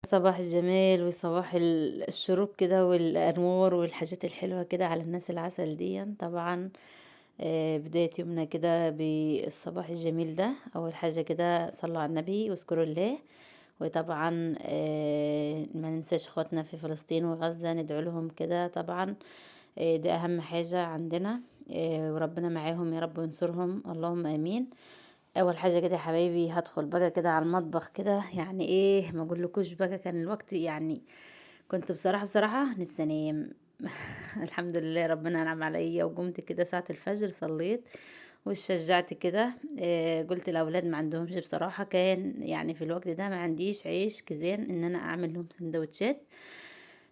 صباح الجمال وصباح الشروق كده والأنوار والحاجات الحلوة كده على الناس العسل دي. طبعا بداية يومنا كده بالصباح الجميل ده. أول حاجة كده صلوا على النبي واذكروا الله، وطبعا ما ننساش اخواتنا في فلسطين وغزة، ندعو لهم كده. طبعا ده أهم حاجة عندنا، وربنا معاهم يا رب وينصرهم، اللهم آمين. اول حاجة كده يا حبايبي هدخل بقى كده على المطبخ كده، يعني ايه ما اقولكوش بقى، كان الوقت يعني كنت بصراحة نفسي انام. الحمد لله ربنا انعم عليا وقمت كده ساعة الفجر، صليت وشجعت كده. قلت الاولاد ما عندهمش بصراحة، كان يعني في الوقت ده ما عنديش عيش كزين ان انا اعمل لهم سندوتشات،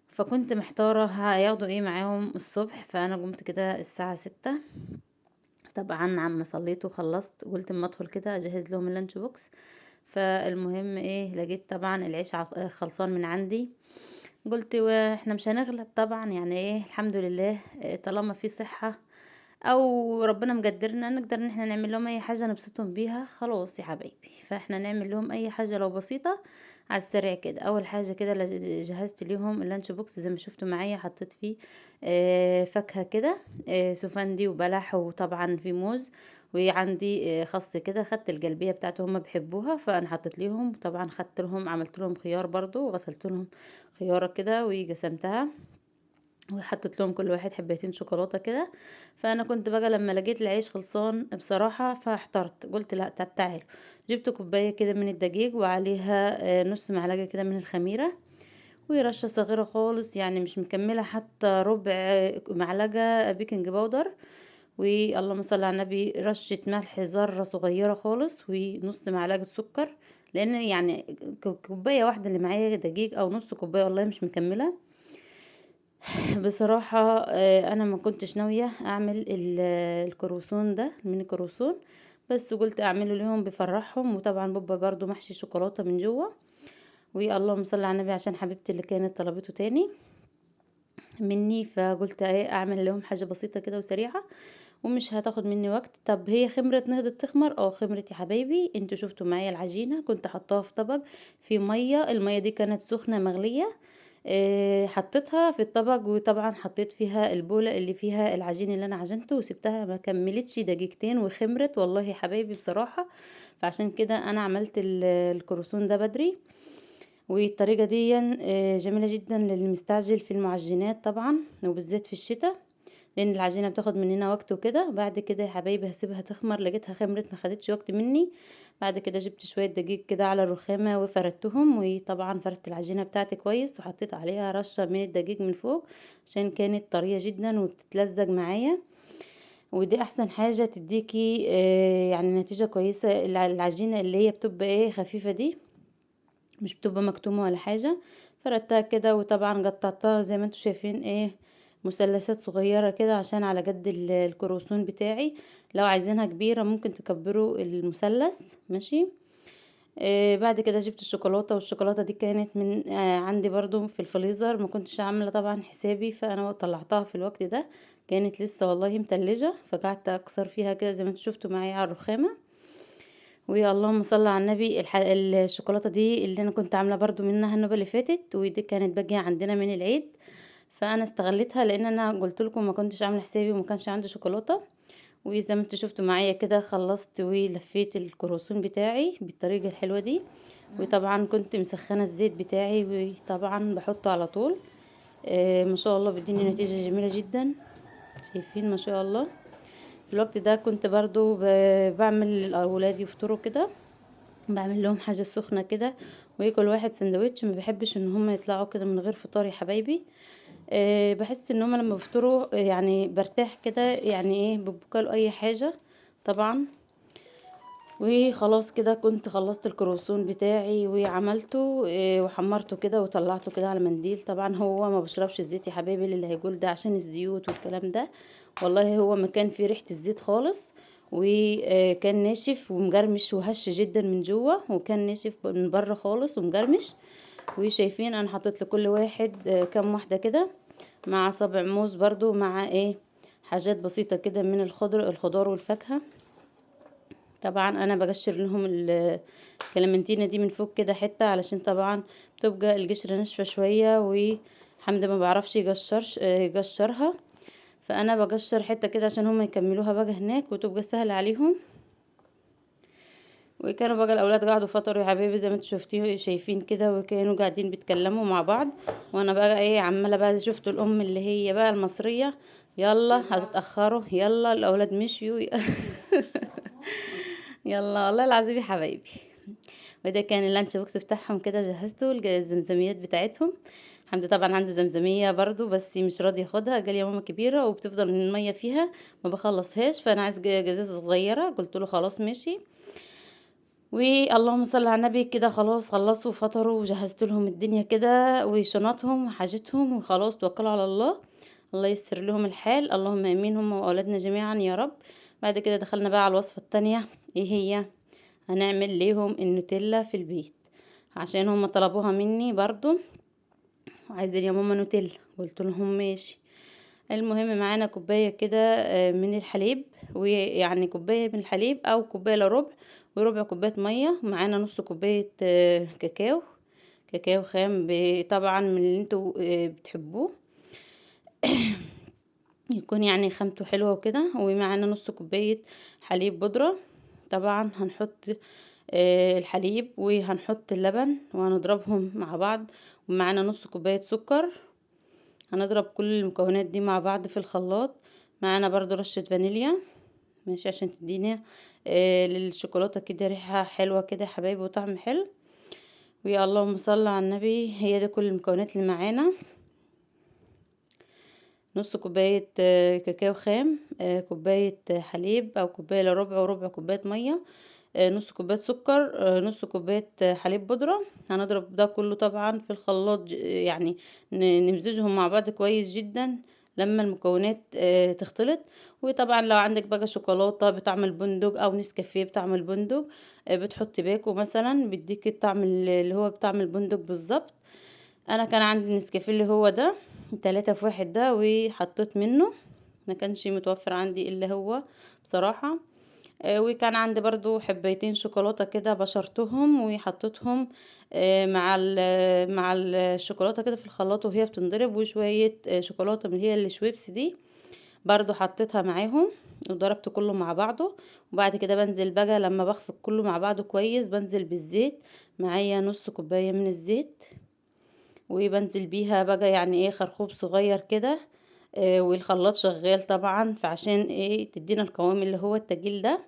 فكنت محتارة هياخدوا ايه معاهم الصبح. فانا قمت كده الساعة 6، طبعا عم صليت وخلصت، قلت اما ادخل كده اجهز لهم ال lunch box. فالمهم ايه، لقيت طبعا العيش خلصان من عندي، قلت واحنا مش هنغلب طبعا، يعني ايه الحمد لله، طالما في صحة او ربنا مقدرنا نقدر ان احنا نعمل لهم اي حاجة نبسطهم بيها، خلاص يا حبايبي فاحنا نعمل لهم اي حاجة لو بسيطة على السريع كده. اول حاجة كده جهزت ليهم ال lunch box زي ما شفتوا معايا، حطيت فيه فاكهة كده، سفندي وبلح، وطبعا في موز، وعندي خس كده، خدت الجلبية بتاعته هما بيحبوها فانا حطيت ليهم. طبعا خدت لهم عملت لهم خيار برضو، وغسلت لهم خيارة كده وقسمتها، وحطيت لهم كل واحد حبيتين شوكولاتة كده. فانا كنت بقى لما لقيت العيش خلصان بصراحة فاحترت، قلت لا طب تعالوا، جبت كوباية كده من الدقيق وعليها نص معلقه كده من الخميره، ورشه صغيرة خالص يعني مش مكملة حتى ربع معلقه baking powder، واللهم صل على النبي، رشه ملح ذره صغيرة خالص، ونص معلقه سكر، لان يعني كوباية واحدة اللي معايا دقيق او نص كوباية والله مش مكملة. بصراحة انا ما كنتش ناوية اعمل الكروسون ده، الميني كروسون، بس قلت اعمله لهم بفرحهم. وطبعا بابا برضو محشي شوكولاتة من جوه، واللهم صل على النبي عشان حبيبتي اللي كانت طلبته تاني مني، فقلت ايه اعمل لهم حاجة بسيطة كده وسريعة ومش هتاخد مني وقت. طب هي خمرت، نهضت تخمر، خمرت يا حبايبي. انتوا شفتوا معايا العجينة كنت حطاها في طبق في مية، المية دي كانت سخنة مغلية، حطيتها في الطبق، وطبعا حطيت فيها البولة اللي فيها العجين اللي انا عجنته، وسبتها ما كملتش دقيقتين وخمرت والله يا حبايبي بصراحة. فعشان كده انا عملت الكروسون ده بدري. والطريقة دي جميلة جدا للمستعجل في المعجنات طبعا، وبالذات في الشتاء، لان العجينة بتاخد مننا وقت وكده. بعد كده يا حبايبي هسيبها تخمر، لقيتها خمرت ما خدتش وقت مني. بعد كده جبت شوية دقيق كده على الرخامه وفردتهم، وطبعا فردت العجينة بتاعتي كويس، وحطيت عليها رشه من الدقيق من فوق عشان كانت طرية جدا وبتتلزج معايا. ودي احسن حاجة تديكي يعني نتيجة كويسة. العجينة اللي هي بتبقى ايه خفيفة دي، مش بتبقى مكتومة ولا حاجة. فردتها كده، وطبعا قطعتها زي ما انتم شايفين ايه مثلثات صغيرة كده عشان على قد الكروسون بتاعي. لو عايزينها كبيرة ممكن تكبروا المثلث، ماشي. بعد كده جبت الشوكولاتة، والشوكولاته دي كانت من عندي برضو في الفريزر، ما كنتش عامله طبعا حسابي، فانا طلعتها في الوقت ده كانت لسه والله متلجه، فقعدت اكسر فيها كده زي ما انتم شفتوا معايا على الرخامه. ويا اللهم صل على النبي، الشوكولاتة دي اللي انا كنت عامله برضو منها النوبة اللي فاتت، ودي كانت باقية عندنا من العيد، فانا استغلتها لان انا قلت لكم ما كنتش عامله حسابي وما كانش عندي شوكولاتة. وزي ما انتوا شفتوا معايا كده خلصت ولفيت الكروسون بتاعي بالطريقة الحلوة دي. وطبعا كنت مسخنه الزيت بتاعي، وطبعا بحطه على طول، ما شاء الله بيديني نتيجة جميلة جدا، شايفين ما شاء الله. في الوقت ده كنت برضو بعمل لاولادي يفطروا كده، بعمل لهم حاجة سخنة كده، وياكل واحد سندوتش. ما بحبش ان هم يطلعوا كده من غير فطار يا حبايبي، بحس ان هم لما بيفطروا يعني برتاح كده، يعني ايه بيبقوا اي حاجة طبعا. وخلاص كده كنت خلصت الكروسون بتاعي وعملته، وحمرته كده وطلعته كده على منديل. طبعا هو ما بشربش الزيت يا حبايبي اللي هيقول ده عشان الزيوت والكلام ده، والله هو ما كان فيه ريحه الزيت خالص، وكان ناشف ومجرمش وهش جدا من جوه، وكان ناشف من بره خالص ومجرمش. وشايفين انا حطيت لكل واحد كام واحدة كده، مع صابع موز برضو، مع ايه حاجات بسيطة كده من الخضار والفاكهه. طبعا انا بقشر لهم الكلمنتينا دي من فوق كده حتة، علشان طبعا بتبقى القشرة ناشفة شوية، وحمد ما بعرفش يقشرها، فانا بقشر حتة كده عشان هم يكملوها بقى هناك وتبقى سهلة عليهم. وكانوا بقى الاولاد قعدوا فطروا يا حبايبي زي ما انتوا شفتيه شايفين كده، وكانوا قاعدين بيتكلموا مع بعض، وانا بقى ايه عماله بقى شفتوا الام اللي هي بقى المصرية، يلا هتتاخروا، يلا الاولاد مشيوا. يلا والله العظيم يا حبايبي. وده كان ال lunch box بتاعهم كده، جهزته الزمزميات بتاعتهم. حمدي طبعا عنده زمزميه برضو بس مش راضي ياخدها، قال يا ماما كبيرة وبتفضل المية فيها ما بخلصهاش، فانا عايز جزازه صغيرة. قلت له خلاص ماشي. واللهم صل على النبي كده خلاص خلصوا فطروا وجهزت لهم الدنيا كده وشنطهم وحاجتهم، وخلاص توكلوا على الله، الله ييسر لهم الحال، اللهم امين هم واولادنا جميعا يا رب. بعد كده دخلنا بقى على الوصفة التانية، ايه هي؟ هنعمل ليهم النوتيلا في البيت عشان هم طلبوها مني برضو، وعايزين يا ماما نوتيلا، قلت لهم ماشي. المهم معانا كوباية كده من الحليب، ويعني كوباية من الحليب او كوباية الا ربع، وربع كوباية مية، معانا نص كوباية كاكاو، كاكاو خام طبعا من اللي انتوا بتحبوه، يكون يعني خامته حلوة وكده. ومعانا نص كوباية حليب بودره، طبعا هنحط الحليب وهنحط اللبن وهنضربهم مع بعض، ومعانا نص كوباية سكر، هنضرب كل المكونات دي مع بعض في الخلاط. معانا برضو رشة فانيليا ماشي، عشان تدينا للشوكولاتة كده ريحة حلوة كده يا حبايبي وطعم حلو. ويا اللهم صل على النبي. هي دي كل المكونات اللي معانا، نص كوباية كاكاو خام، كوباية حليب او كوباية الا ربع، وربع كوباية مية، نص كوباية سكر، نص كوباية حليب بودرة. هنضرب ده كله طبعا في الخلاط، يعني نمزجهم مع بعض كويس جدا لما المكونات تختلط. وطبعا لو عندك بقى شوكولاتة بطعم البندق او نسكافيه بطعم البندق، بتحطي باكو مثلا بيديك الطعم اللي هو بطعم البندق بالظبط. انا كان عندي النسكافيه اللي هو ده 3 في 1 ده، وحطيت منه، ما كانش متوفر عندي الا هو بصراحة. وكان عندي برضو حبيتين شوكولاتة كده بشرتهم وحطيتهم مع الشوكولاتة كده في الخلاط وهي بتنضرب، وشوية شوكولاتة من هي الشويبس دي برضو حطيتها معاهم، وضربت كله مع بعضه. وبعد كده بنزل بقى لما بخفق كله مع بعضه كويس، بنزل بالزيت، معايا نص كوباية من الزيت، وبنزل بيها بقى يعني ايه خرخوب صغير كده، والخلاط شغال طبعا، فعشان ايه تدينا القوام اللي هو التجيل ده،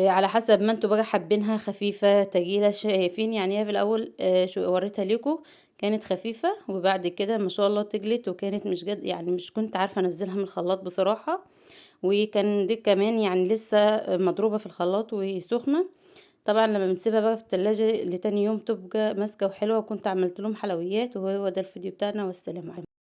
على حسب ما انتوا بقى حابينها خفيفة تجيلة. شايفين يعني هي في الاول، شو وريتها لكم كانت خفيفة، وبعد كده ما شاء الله تجلت، وكانت مش جد يعني مش كنت عارفة انزلها من الخلاط بصراحة، وكان دي كمان يعني لسه مضروبة في الخلاط وسخنة. طبعا لما بنسيبها بقى في التلاجة لتاني يوم تبقى ماسكة وحلوة. وكنت عملت لهم حلويات. وهو ده الفيديو بتاعنا، والسلام عليكم.